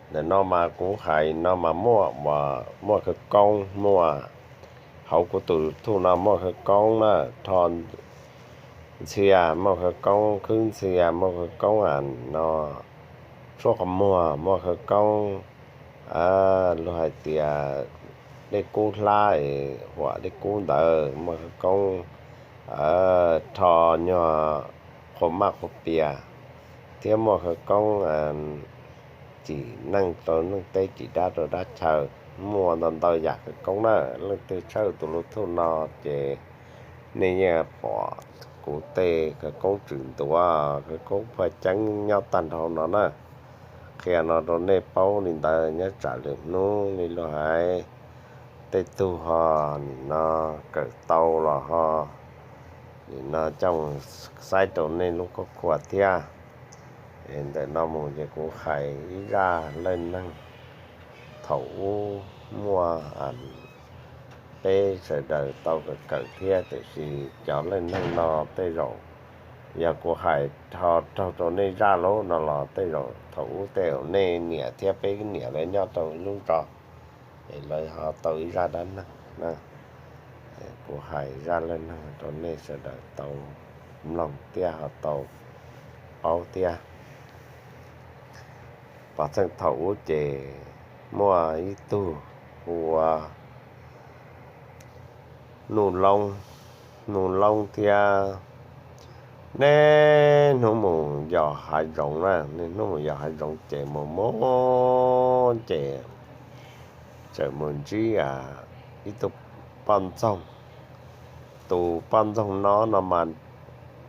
Ntawm no mas kuv hais no mas muaj, muaj khawv koob, muaj hauv kuv tus thuj no muaj khawv koob na, rho ntxhia, muaj khawv koob khwb ntxhia, muaj khawv koob a no tshuab qhov muag, muaj khawv koob luag hais tias dej kub hlab, huam dej kub ntawd, muaj khawv koob rho nyuag qhua maj qhua pias, thiab muaj khawv koob cim neej rau neej teb, cim dab rau dab chaw, muaj ntau ntau yam khawv koob na. Leej twg tshawb tus lub thuj no ces nej yeej pom kuv tej khawv koob tswm ntuav, khawv koob paj ceeb nyob tag nrho no na. Qhia no rau nej paub li ntawd, nyob tsam lwm hnub li luag hais tej tug ho nim no kawm tau los ho nim no coj saib rau nej lub khuab khua thiab. Ntawm no mus ces kuv hais ib zaj leej neeg thaum ub muaj peb sawv daws tau kawm kawm thiab, tiam sis cov leej neeg no tej zaum yog kuv hais ho raug rau nej zaj lawm no los tej zaum thaum ub tej zaum nej niam thiab peb niam lawv nyob rau ib lub zos es lawv ho tau ib zaj dab neeg na. Kuv hais zaj leej neeg rau nej sawv daws tau mloog thiab ho tau paub thiab. Pov txheej thaum ub ces muaj ib tug hu ua Nuj Loob, Nuj Loob thiab niaj hnub mus yos hav zoov na, niaj hnub mus yos hav zoov ces mus mus ces txawm mus ntsib ib tug poj ntxoog. Tus poj ntxoog no no mas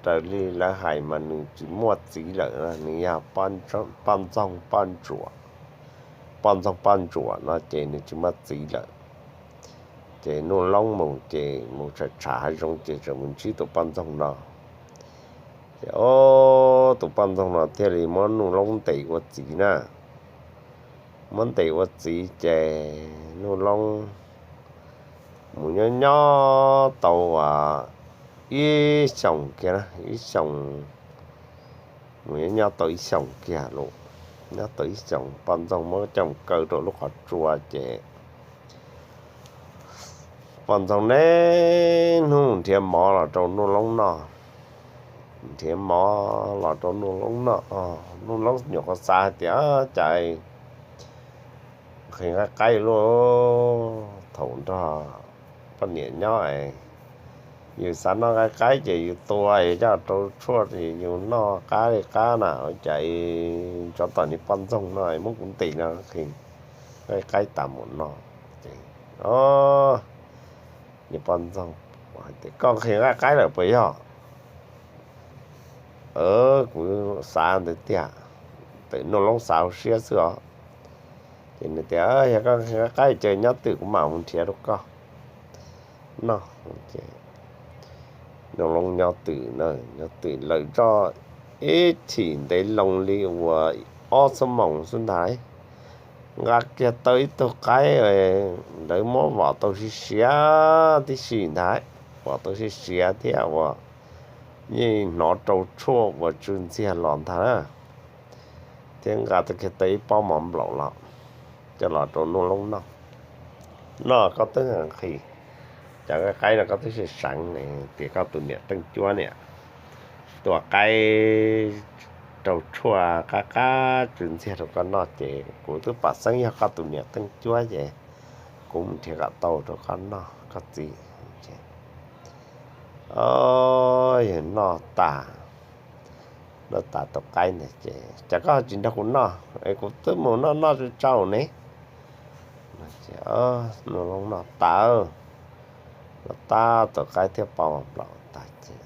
raws li lawv hais mas nws tsis muaj txiv lawm, nws yog poj ntxoog poj ntsuam, poj ntxoog poj ntsuam no ces nws tsis muaj txiv lawm. Ces Nuj Loob mus ces mus tsham tshav hav zoov ces txawm mus ntsib tus poj ntxoog no. Ces o, tus poj ntxoog no thiaj li muab Nuj Loob ntes ua txiv na. Muab ntes ua txiv ces Nuj Loob mus nyob nyob tau ib xyoos kiag, ib xyoos, mus nyob nyob tau ib xyoos kiag lawm. Nyob tau ib xyoos poj ntxoog muab coj kaw rau lub qhov tsua ces poj ntxoog niaj hnub nrhiav mov los rau Nuj Loob noj, nrhiav mov los rau Nuj Loob noj. Nuj Loob nyuam qhuav xav hais tias cas nqhis nqaij qaib lub, thaum nrog poj niam nyob es yus xav noj nqaij qaib ces yus tua yus coj rau tshuaj es yus noj qab li qab na, cas tsov tom niag poj ntxoog no muab kuv ntes no nqhis nqaij qaib tas mus no. Ces niag poj ntxoog hais tias koj nqhis nqaij qaib lawm puas yog? Kuv xav ntawd tiag. Tus Nuj Loob xav hauv siab xwb os. Ces nws tias yog koj nqhis nqaij qaib ces nyob twm kuv mam mus nrhiav rau koj noj. Nuj Loob nyob twm, nyob twm lawm zoj ib chim ntev loo li uas ob xuab moos xwb ntag, nqa kiag tau ib tug qaib, lawv muab vom tau siav siav tib si ntag, vom tau siav siav thiab uas yeej hnov rau tshuaj uas tsw ntxiag los ntag na. Thiab nqa tau kiag tau ib pob mov nplaum los coj los rau Nuj Loob noj. Noj koj twb nqhis cov nqaij qaib no koj twb seev seev ne, tias koj tus niam teej cuab niam tua qaib rau tshuaj qab qab tsw ntxiag rau koj noj ces kuv twb pom xeeb yog koj tus niam teej cuab ces kuv mus nrhiav kom tau rau koj noj koj txiv. Yog noj tas, noj tas tus qaib ntawd ces cas koj tsis nrog kuv noj es kuv twb mus noj noj tsau tsau ne. Nuj Loob noj tas, noj tas tus qaib thiab pob mov nplaum tas ces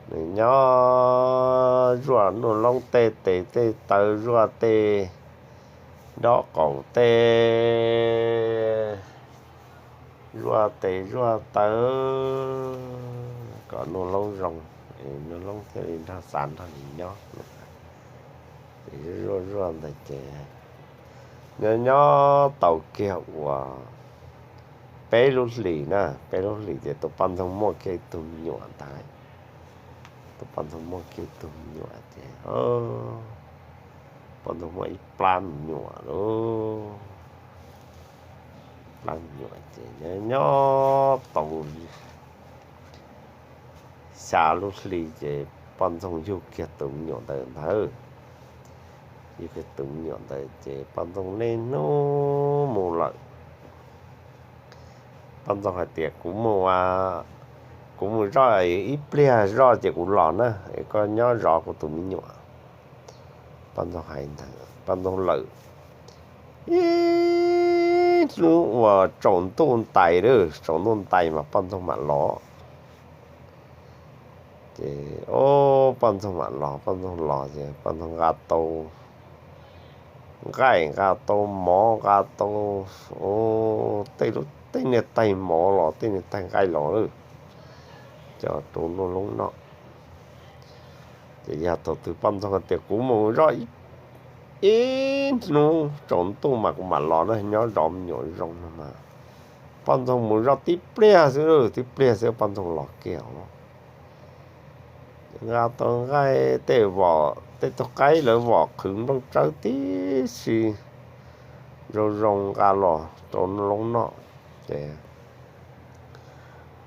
nws nyob zuaj Nuj Loob tej tes tej taw, zuaj tej nrob qaum tej, zuaj tes zuaj taw kom Nuj Loob zoo, Nuj Loob thiaj li nrog xav nrog nws nyob. Zuaj zuaj ntawd ces nyob nyob tau kiag uas peb lub hlis na, peb lub hlis ces tus poj ntxoog muaj kiag ib tug me nyuam ntag. Tus poj ntxoog muaj kiag ib tug me nyuam ces Poj ntxoog muaj ib plab me nyuam lauj. Plab me nyuam ces nyob tau xya lub hli ces poj ntxoog yug kiag tus me nyuam ntawd ntag. Yug kiag tus me nyuam ntawd ces poj ntxoog niaj hnub mus lawm. Poj ntxoog hais tias, Kuv mus, kuv mus zoj ib pliag zoj ces kuv los na, es koj nyob zov kuv tus me nyuam. Poj ntxoog hais ntawd poj ntxoog lawm ib hnub uas tsaus ntuj ntais, tsaus ntuj ntais mas poj ntxoog mam los. Ces poj ntxoog mam los, poj ntxoog los ces poj ntxoog nqa tau nqaij, nqa tau mov, nqa tau tej lub, tej niag taig mov los tej niag taig nqaij los lawm, coj rau Nuj Loob noj. Ces yog thaum twg poj ntxoog tias, Kuv mus zoj ib hnub tsaus ntuj mas kuv mam los na, nyob zov me nyuam zoo no mas. Poj ntxoog mus zoj tib pliag xwb, tib pliag xwb poj ntxoog los kiag os. Nqa tau nqaij tej vom, tej tug qaib lawv vom qhwv nplooj tsawb tib si zoo zoo nqa los rau Nuj Loob noj. Ces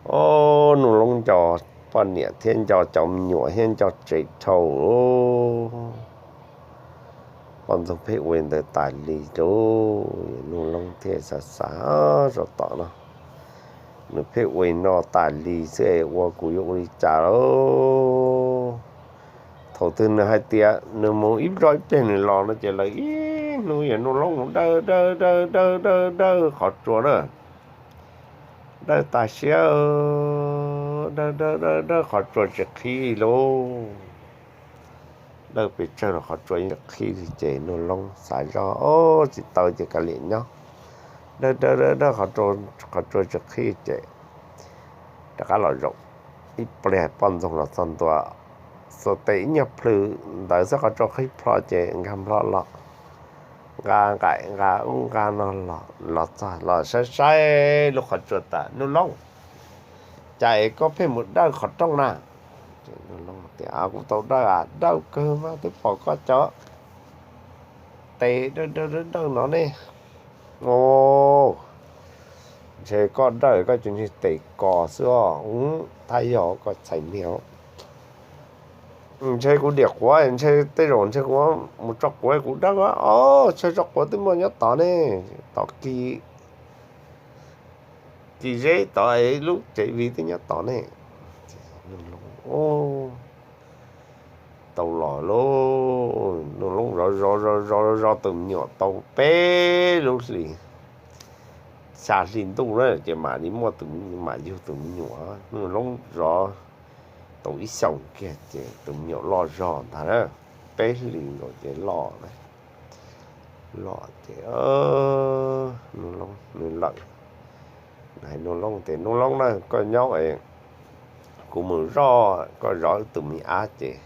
o, Nuj Loob nco poj niam thiab nco cov me nyuam thiab nco tsev dhau. Poj ntxoog pheej ua ntawd tas li lauj, Nuj Loob thiaj xav xav, Zov tom no nws pheej ua no tas li xwb es ua kuv yuav ua li cas lauj? Thaum twg nws hais tias nws mus ib zoj ib pliag nws los no ces lawv ib hnub yog Nuj Loob mus dawj dawj dawj dawj dawj dawj qhov tsua na. Dawj tas siab, dawj dawj dawj dawj qhov tsua tsis qhib lauj. Dawj pes tsawg los qhov tsua yeej qhib li ces Nuj Loob xav zog, O, tsis tau ces kav liam nyob. Dawj dawj dawj dawj qhov tsua tsis qhib ces rov qab los zaum. Ib pliag poj ntxoog los txog ntua, xuas tes ib nyuag plhws ntawd xwb qhov tsua qhib plho ces nkag nplho los, nqa nqaim nqa ub nqa no los, los txog los saib saib lub qhov tsua tas, Nuj Loob, cas es koj pheej mus dawj qhov rooj na? Nuj Loob tias, Kuv tau dawj, dawj kawg mas twb pom koj cov tes dawj dawj dawj no ne. O, ntshe koj dawj koj cov niag tes kos xwb os. Thaj yog koj txhais niag, ntshe kuv diam quav, ntshe tej zaum ntshe kuv mus tso quav kuv dawj. O, tso quav twb muaj nyob tod ne, tod kis, kis zeb tod, lub tsev vig twb nyob tod ne. Tau los lauj, Nuj Loob zov zov zov zov zov tus me nyuam tau peb lub hlis, xya hli ntuj na ces mam li muaj tus, mam yug tus me nyuam. Nuj Loob zov tau ib xyoos kiag ces tus me nyuam loj zog ntag na, peb hlis nkaus ces loj lawm. Loj ces Nuj Loob nws lawm, nws hais Nuj Loob tias, Nuj Loob na, koj nyob es kuv mus zoj, koj zov wb tus me ab ces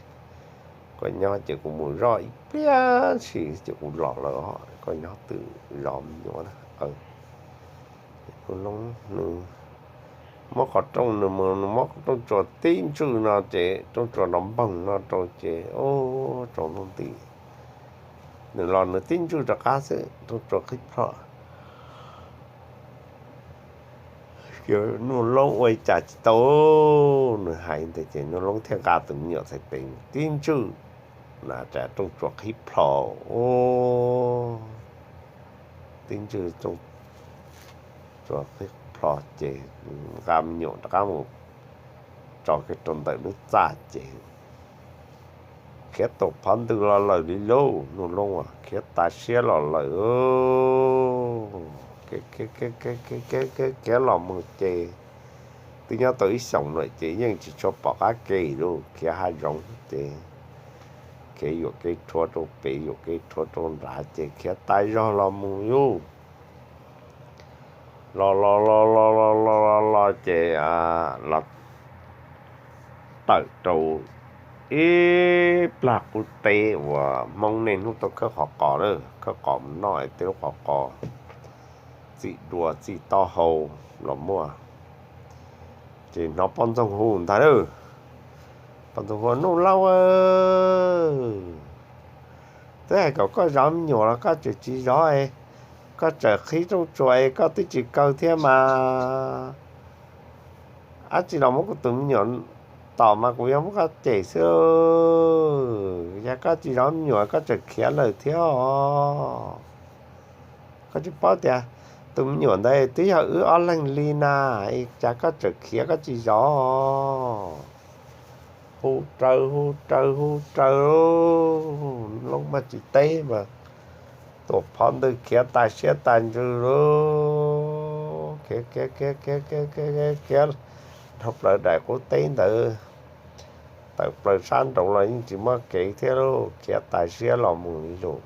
koj nyob ces kuv mus zoj ib pliag ntshis ces kuv los lawm os, koj nyob twj zov me nyuam na. Nuj Loob nws muab qhov rooj, nws mus nws muab rooj tsuas tib ntswj no ces rooj tsuas nrov npoog no rau ces, o, tsaus ntuj nti, nws los nws tib ntswj rov qab xwb rooj tsuas qhib plho. Nuj Loob ua li cas tsis tau, nws hais ntawd ces Nuj Loob thiaj nqa tus me nyuam txhais tes tib ntswj na, rooj tsuas qhib plho. O, tib ntswj rooj tsuas qhib plho ces nqa me nyuam rov qab mus tso kiag rau ntawm lub txaj ces khiav tau phov ntws los lawm li lauj. Nuj Loob khiav tas siab los lawm. Khiav los mus ces twb nyob tau ib xyoos lawm ces yeej tsis tshua pom qab kev lauj, khiav hav zoov ces khiav yuam kev rhuav rau pem yuam kev rhuav rau nrad ces khiav tas zog los mus lauj. Los los los los los los los los ces los tawm rau ib plag qub teb uas Hmoob niaj hnub tau khawb qhov qos na, khawb qos mus noj tej lub qhov qos txim dua txim taub hau los muaj. Ces hnov poj ntxoog hu ntag lauj. Poj ntxoog hu, Nuj Loob, Twb hais kom koj zov me nyuam los koj tseem tsis zov, koj tseem qhib rooj tsuas, koj twb tsis kaw thiab mas. Ab tsi los muab kuv tus me nyuam tom mas kuv yuav muab koj cem xwb. Yog koj tsis zov me nyuam koj tseem khiav lawm thiab os. Koj tsis paub tias tus me nyuam ntawd twb yog wb ob leeg li na, cas koj tseem khiav koj tsis zov. Hu raws hu raws hu raws, Loob mas tsis teb mas, Tuam Phov Ntwg khiav tas siab tas ntsws lauj. Khiav khiav khiav khiav khiav khiav khiav khiav dhau plaws daim qub teb ntawd, tawm plaws sab nraud los yeej tsis muaj kev thiab lauj, khiav tas siab los mus li lus.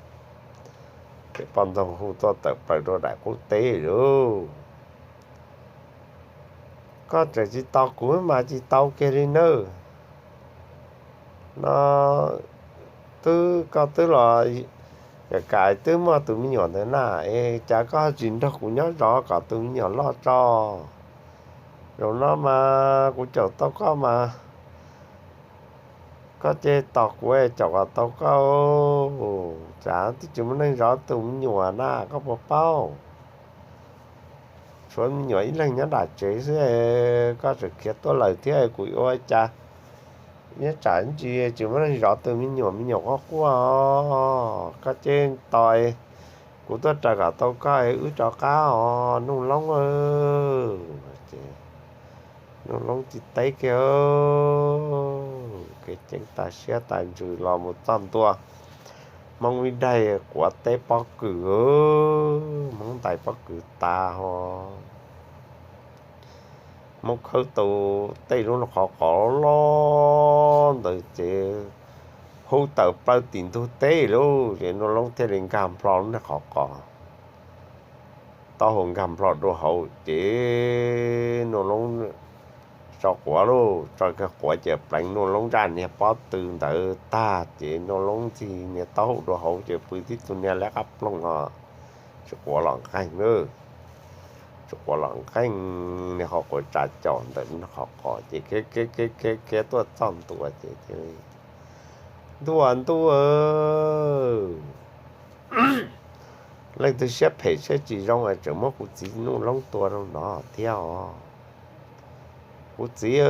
Ces poj ntxoog hu tuaj tawm plaws rau daim qub teb lauj. Koj tseem tsis tos kuv mas tsis tau kiag li nawb. No twb koj twb los, kam twb muaj tus me nyuam ntawd na, es cas koj tsis nrog kuv nyob zov kom tus me nyuam loj tso. Zaum no mas kuv caum tau koj mas, koj cia li tos kuv caum kom tau koj. Tsam twb tsis muaj neeg zov tus me nyuam na, koj puas paub? Tshuav me nyuam ib leeg nyob nram tsev xwb, koj tseem khiav tuaj lawm thiab, kuv yuav ua cas? Nyob tsam ntsis tsis muaj neeg zov tus me nyuam, me nyuam quaj quaj, koj cia li tos, kuv tuaj raws kom tau koj wb rov qab os Nuj Loob. Ces Nuj Loob tsis teb kiag, kev ceeb tas siab tas ntsws los mus txog ntua, Hmoob ib daig quav teb pob kws, Hmoob ntais pob kws tas ho, Hmoob khawb tau tej lub qhov qos loj ntawd ces hu tawm plaws tim ntug teb lauj. Ces Nuj Loob thiaj li nkag nplho lub niag qhov qos, taub hau nkag nplho rau hauv ces Nuj Loob tso quav lauj, tso kiag quav ces pleev Nuj Loob zaj niag pob tw ntawd tag ces Nuj Loob ntxig niag taub hau rau hauv ces pw tib tug niag lab qab ploog os, tsis quav los nqeeg, tsis quav los nqeeg, niag qhov quav tsa caum ntawm qhov qos ces khiav khiav khiav khiav tuaj txog ntua ces thiaj li, Ntuj ntuj, leej twg siab phem siab tsis zoo es tseem muab kuv txiv Nuj Loob tua rau no thiab os. Kuv txiv,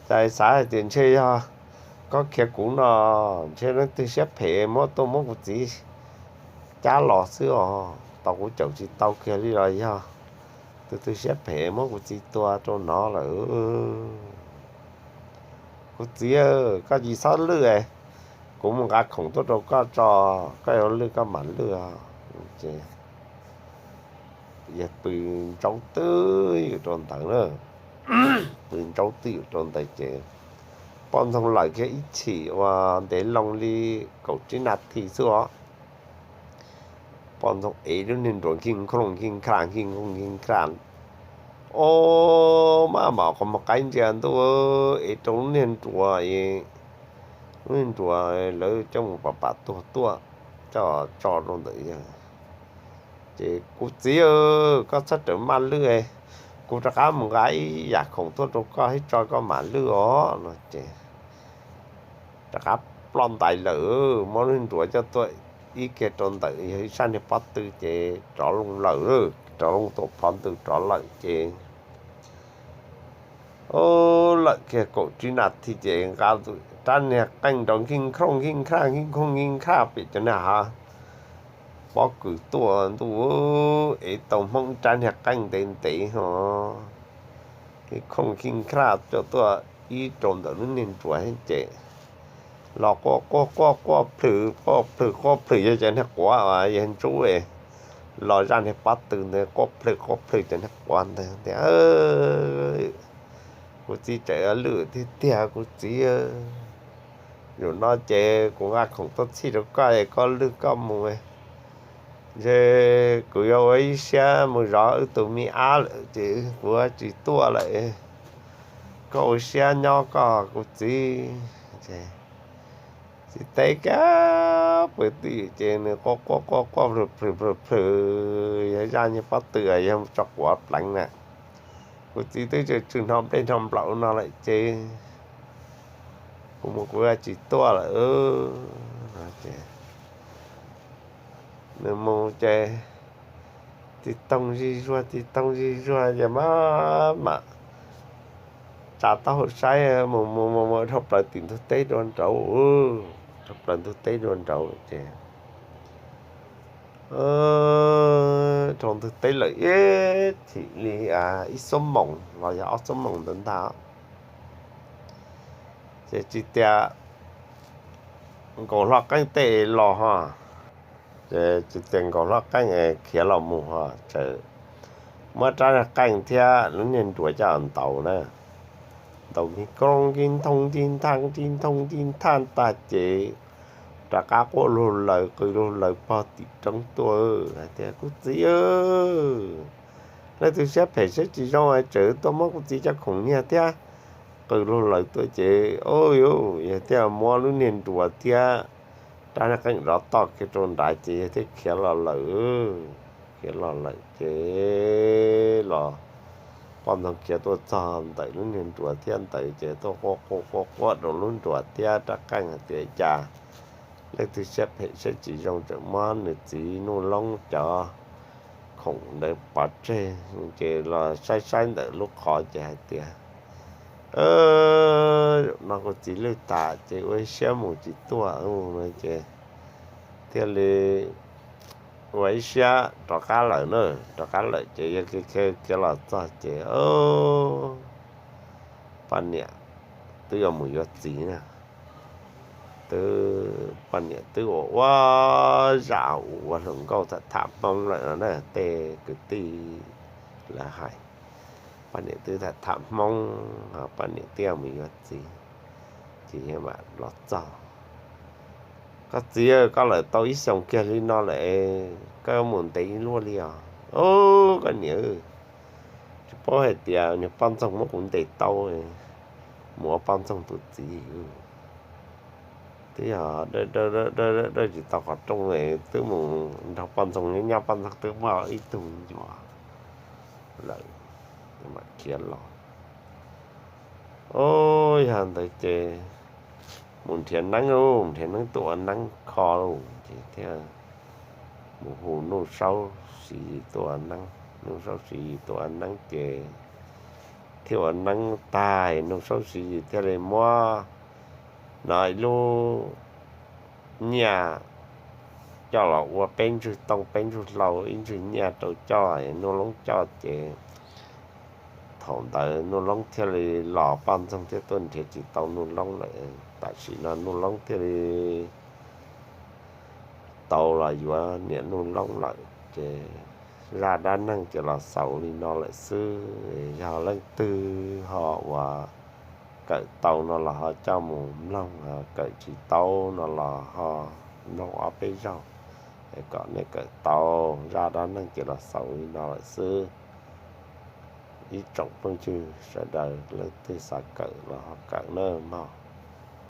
cas xav hais tias ntshe yog koj khiav kuv no, ntshe leej twg siab phem muab tuaj muab kuv txiv cab los xwb os. Tos kuv caum tsis tau kiag li los yog tus twg siab phem muab kuv txiv tua rau no lawm. Kuv txiv, koj tsis txhob lwj, kuv mus nqa khoom tuaj rau koj tso, koj yuav lwj koj mam lwj. Ces yawg pw ntsaub twb ywm rau ntawd na, pw ntsaub twb ywm rau ntawd ces poj ntxoog lawm kiag ib chim uas ntev loo li kaum tsib nas this xwb os. Poj ntxoog ev lub niag nruas nkig nkhooj nkig nkha nkig nkhooj nkig nkha. O, maj mam qhov muag qaib ntsia ntuj, ev rau lub niag nruas, lub niag nruas lawv coj mus pam pam tuag tuaj, coj tso rau ntawd. Ces, Kuv txiv, koj txhob rawm maj lwj, kuv rov qab mus nqa ib yam khoom tuaj rau koj thiab tso koj mam lwj os, no ces rov qab ploj ntais lawm, muab lub nruas coj tuaj ib kiag rau ntawm yog ib sab niag pob tw ces rov loo lawm, rov loo tuam phov ntws rov lawm ces, o, lawm kiag kaum tsib nas this ces nqa rab niag qeej nrov nkig nkhooj nkig nkha nkig nkhooj nkig nkha pem cov niag hav pob kws tuaj ntuj, ev tau Hmoob rab niag qeej ntev ntev ho, nkig nkhooj nkig nkha coj tuaj ib rau ntawm lub niag nruas ces los quaj quaj quaj quaj plhws quaj plhws quaj plhws yog cov niag quav yawg ntsub los zaj niag pob tw ntawd quaj plhws quaj plhws cov niag quav ntawd tias, Kuv txiv tseem lwj tiag tiag kuv txiv. Zaum no ces kuv nqa khoom tuaj txhij rau koj es koj lwj koj mus. Ntshe kuv yuav ua ib siab mus zov wb tus me ab lawm ces kuv tsis tuaj lawm. Koj ua siab nyob koj kuv txiv. Txiv teb kiag pw twj ywm ces nws quaj quaj quaj quaj plhws plhws plhws plhws yog zaj niag pob tw yog tso quav pleev na. Kuv txiv twb tsw tsw hno nplej hno nplaum no lawm ces Kuv mus kuv tsis tuaj lawm. Ces nws mus ces tib toog zij zuag tib toog zij zuag ces mam mam tsa taub hau saib mus mus mus dhau plaws tim ntug teb dua nraud, dhau plaws ntug teb dua nraud ces dhau ntug teb lawm ib chim li ib xuab moos los yog ob xuab moos ntawd ntag. Ces tsis tias nkaus hlo qeej tej los ho, ces tsis tias nkaus hlo qeej khiav los mus ho, txawm muab rab qeej thiab lub niag nruas coj ntaus na, ntaus nkig koob nkig nthooj nkig nthaj nkig nthooj nkig nthaj tag ces rov qab quaj lug lawm qw lug lawm pog tim roob tuaj hais tias, Kuv txiv, leej twg siab phem siab tsis zoo tseem tuaj muab kuv txiv cov khoom nyiaj thiab qw lug lawm tuaj ces, yog thiaj muab lub niag nruas thiab rab niag qeej rov toj kiag rau nrad ces yog thiaj khiav los lawm. Khiav los lawm ces los poj ntxoog khiav tuaj txog ntawm lub niag nruas thiab ntawd ces tuaj quaj quaj quaj quaj rau lub nruas thiab rab qeej hais tias, Cas leej twg siab phem siab tsis zoo tseem muab nws txiv Nuj Loob cov khoom ntawd pov tseg? Ces los saib saib ntawm lub qhov ces hais tias, Zaum no kuv txiv lwj tas ces ua ib siab mus tsis tuaj no ces thiaj li ua ib siab rov qab lawm na. Rov qab lawm ces yog khiav los txog ces poj niam twb yuav mus yuav txiv na. Twb poj niam twb ua ua zam ua hluas nkauj tham tham hmoob lawm no na, tej kwv tij lawv hais. Poj niam twb tham tham hmoob, poj niam twb yuav mus yuav txiv, ces mam los txog. Koj txiv, koj lawm tau ib xyoos kiag li no lawm, koj mus ntev ib luaj li os? Koj niam, tsis paub hais tias niag poj ntxoog muab kuv ntes tau, mus ua poj ntxoog tus txiv. Twb yog dawj tsis tau qhov rooj, twb mus nrog poj ntxoog nyob nyob, poj ntxoog twb muaj ib tug me nyuam lawm, mam khiav los. Yog ntawd ces mus nrhiav neeb lauj, nrhiav neeb tuaj ua neeb kho lauj, ces thiaj mus hu Nuj Saub Siv Yis tuaj ua neeb. Nuj Saub Siv Yis tuaj ua neeb ces thiaj ua neeb tag, Nuj Saub Siv Yis thiaj li muab no ib lub nyiaj coj los ua peb ntswg tooj peb ntswg hlau ib ntswg nyiaj rau coj, Nuj Loob coj ces thaum ntawd Nuj Loob thiaj li los, poj ntxoog thiaj tuaj nrhiav tsis tau Nuj Loob lawm. Tam sim no Nuj Loob thiaj li tau los yuav niam Nuj Loob lawm ces zaj dab neeg ces los xaus li no lawm xwb. Yog leej twg ho uas kawm tau no los ho coj mus mloog, kawm tsis tau no los ho mloog ob peb zaug, kom nej kawm tau. Zaj dab neeg ces los xaus li no lawm xwb. Ib tsoom phooj ywg sawv daws leej twg xav kawm los ho kawm nawb mog.